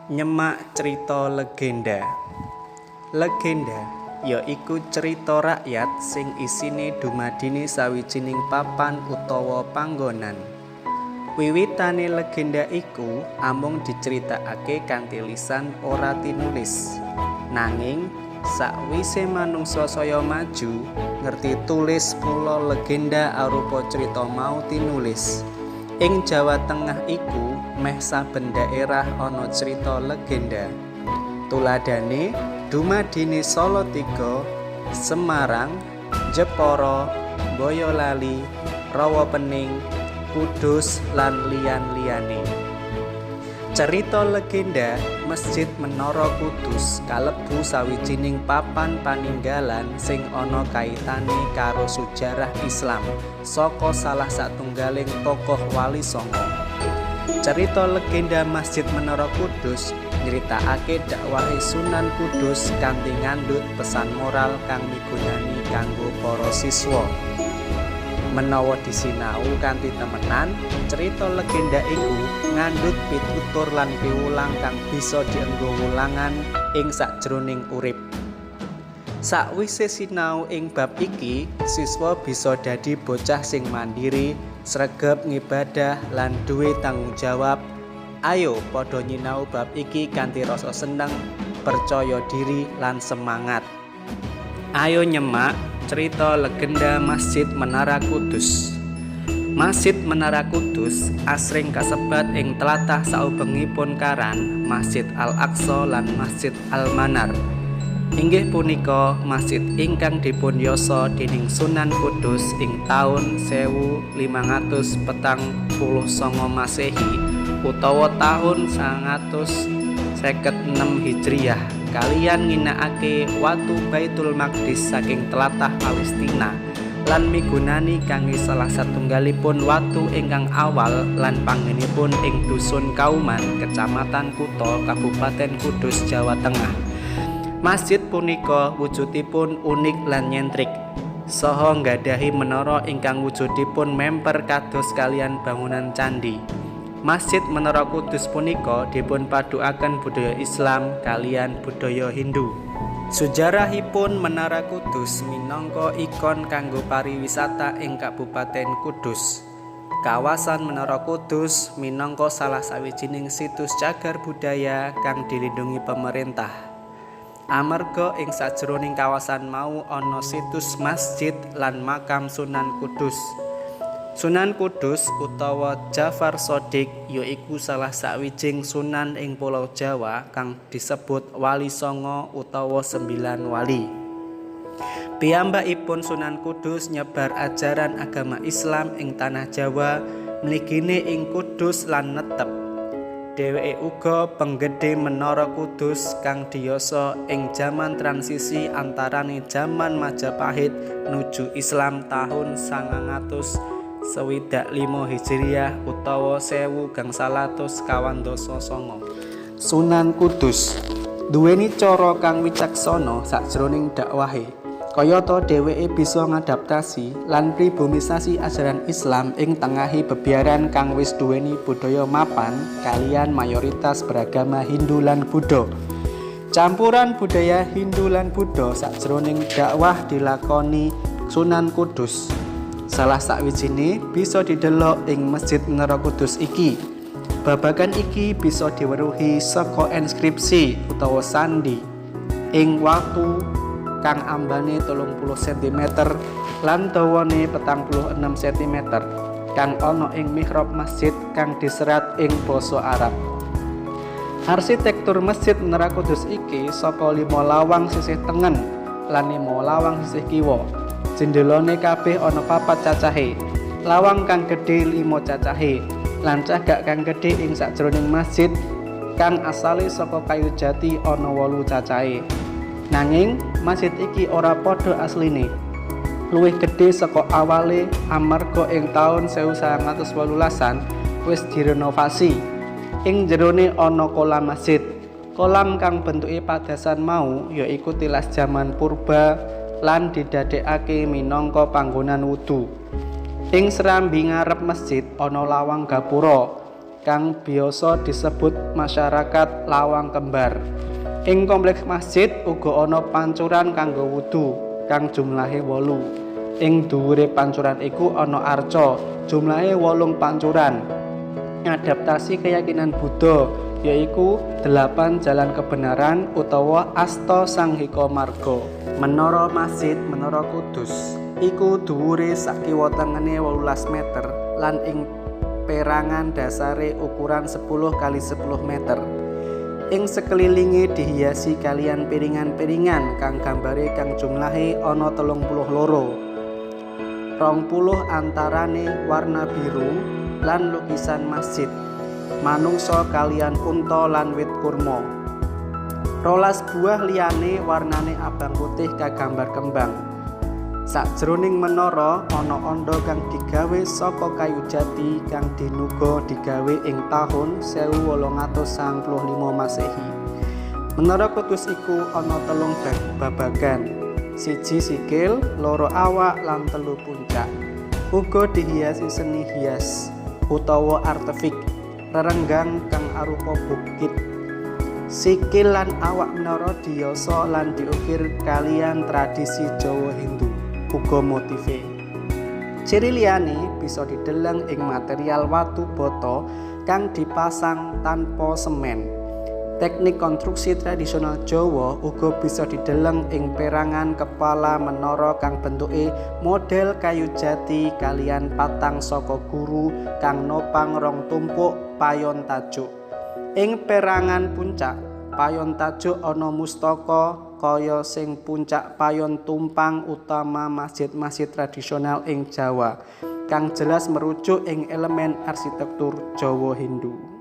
Nyemak crita legenda. Legenda ya iku crita rakyat sing isine dumadine sawijining papan utawa panggonan. Wiwitane legenda iku amung diceritakake kanthi lisan ora tinulis. Nanging sakwise manungsa saya maju, ngerti tulis mula legenda arupa crita mau tinulis. Ing Jawa Tengah iku meh saben daerah ana crita legenda. Tuladhane dumadine Salatiga, Semarang, Jepara, Boyolali, Rawapening, Kudus lan liyan-liyane. Cerita legenda Masjid Menara Kudus kalebu sawijining papan paninggalan sing ana kaitane karo sujarah Islam saka salah satunggaling tokoh Wali Sanga. Cerita legenda Masjid Menara Kudus nyritakake dakwahe Sunan Kudus kanthi ngandhut pesan moral kang migunani kanggo para siswa. Menawa disinau kanthi temenan, cerita legenda iku ngandhut pitutur lan piwulang kang bisa dienggo wulangan ing sajroning urip. Sakwise sinau ing bab iki, siswa bisa dadi bocah sing mandiri, sregep ngibadah lan duwe tanggung jawab. Ayo padha nyinau bab iki kanthi rasa seneng, percaya diri lan semangat. Ayo nyemak cerita legenda Masjid Menara Kudus. Masjid Menara Kudus asring kasebat ing tlatah saubengipun karan Masjid Al-Aqsa lan Masjid Al-Manar. Inggih punika masjid ingkang dipun yasa dening Sunan Kudus ing taun 1549 Masehi utawa taun 956 Hijriah kaliyan ngginakake watu Baitul Maqdis saking tlatah Palestina lan migunani kangge salah satunggalipun watu ingkang awal lan panggenipun ing Dusun Kauman, Kecamatan Kutha, Kabupaten Kudus, Jawa Tengah. Masjid punika wujudipun unik lan nyentrik saha nggadahi menara ingkang wujudipun memper kados kaliyan bangunan candhi. Masjid Menara Kudus punika dipunpadukaken budaya Islam kaliyan budaya Hindu. Sujarahipun Menara Kudus minangka ikon kanggo pariwisata ing Kabupaten Kudus. Kawasan Menara Kudus minangka salah sawijining situs cagar budaya kang dilindungi pemerintah. Amarga ing sajroning kawasan mau ana situs masjid lan makam Sunan Kudus. Sunan Kudus utawa Jafar Shodiq ya iku salah sawijing sunan ing Pulau Jawa kang disebut Wali Sanga utawa Sembilan Wali. Piyambakipun Sunan Kudus nyebar ajaran agama Islam ing tanah Jawa mligine ing Kudus lan netep. Dheweke uga penggede Menara Kudus kang diyasa ing jaman transisi antarane jaman Majapahit nuju Islam tahun 965 Hijriah utawa 1429. Sunan Kudus duweni cara kang wicaksana sajroning dakwahe. Kayata dheweke bisa ngadaptasi lan pribumisasi ajaran Islam ing tengahe bebiaran kang wis duweni budaya mapan kaliyan mayoritas beragama Hindu lan Buddha. Campuran budaya Hindu lan Buddha sajroning dakwah dilakoni Sunan Kudus. Salah sawijine bisa didelok ing Masjid Menara Kudus iki. Babagan iki bisa diweruhi saka inskripsi utawa sandi ing watu kang ambane 30 cm lan dawane 46 cm kang ana ing mihrab masjid kang diserat ing basa Arab. Arsitektur Masjid Menara Kudus iki saka 5 lawang sisih tengen lan 5 lawang sisih kiwa. Jendelane kabeh ana 4 cacahe. Lawang kang gedhe 5 cacahe lan cagak kang gedhe ing sajroning masjid kang asale saka kayu jati ana 8 cacahe. Nanging masjid iki ora padha asline. Luwih gedhe saka awale amarga ing taun 1918-an wis direnovasi. Ing jerone ana kolam masjid. Kolam kang bentuke padasan mau ya iku tilas jaman purba lan didadekake minangka panggonan wudu. Ing serambi ngarep masjid ana lawang gapura kang biasa disebut masyarakat Lawang Kembar. Ing kompleks masjid uga ana pancuran kanggo wudu kang jumlahe 8. Ing dhuwure pancuran iku ana arca, jumlahe 8 pancuran. Ngadaptasi keyakinan Buddha yaiku 8 jalan kebenaran utawa Asta Sanghika Marga. Menara Masjid Menara Kudus iku dhuwure sakiwa tengene 18 meter lan ing perangan dasare ukuran 10 x 10 meter. Ing sekelilinge dihiasi kalian piringan-piringan kang gambare kang jumlahe ana 32. 20 antarane warna biru lan lukisan masjid, manungsa kalian unta lan wit kurma. 12 buah liyane warnane abang putih kagambar kembang. Sakjroning menara ana andha kang digawe saka kayu jati kang dinuga digawe ing tahun 1895 Masehi. Menara Kudus iku ana 3 babagan, 1 sikil, 2 awak lan 3 puncak. Uga dihiasi seni hias utawa artefik rerenggang kang arupa bukit. Sikil lan awak menara diyasa lan diukir kalian tradisi Jawa Hindu uga motife. Ciri liyane bisa dideleng ing material watu bata kang dipasang tanpa semen. Teknik konstruksi tradisional Jawa uga bisa dideleng ing perangan kepala menara kang bentuke model kayu jati kalian patang saka guru kang nopang rong tumpuk payon tajuk. Ing perangan puncak payon tajuk ana mustaka kaya sing puncak payon tumpang utama masjid-masjid tradisional ing Jawa kang jelas merujuk ing elemen arsitektur Jawa Hindu.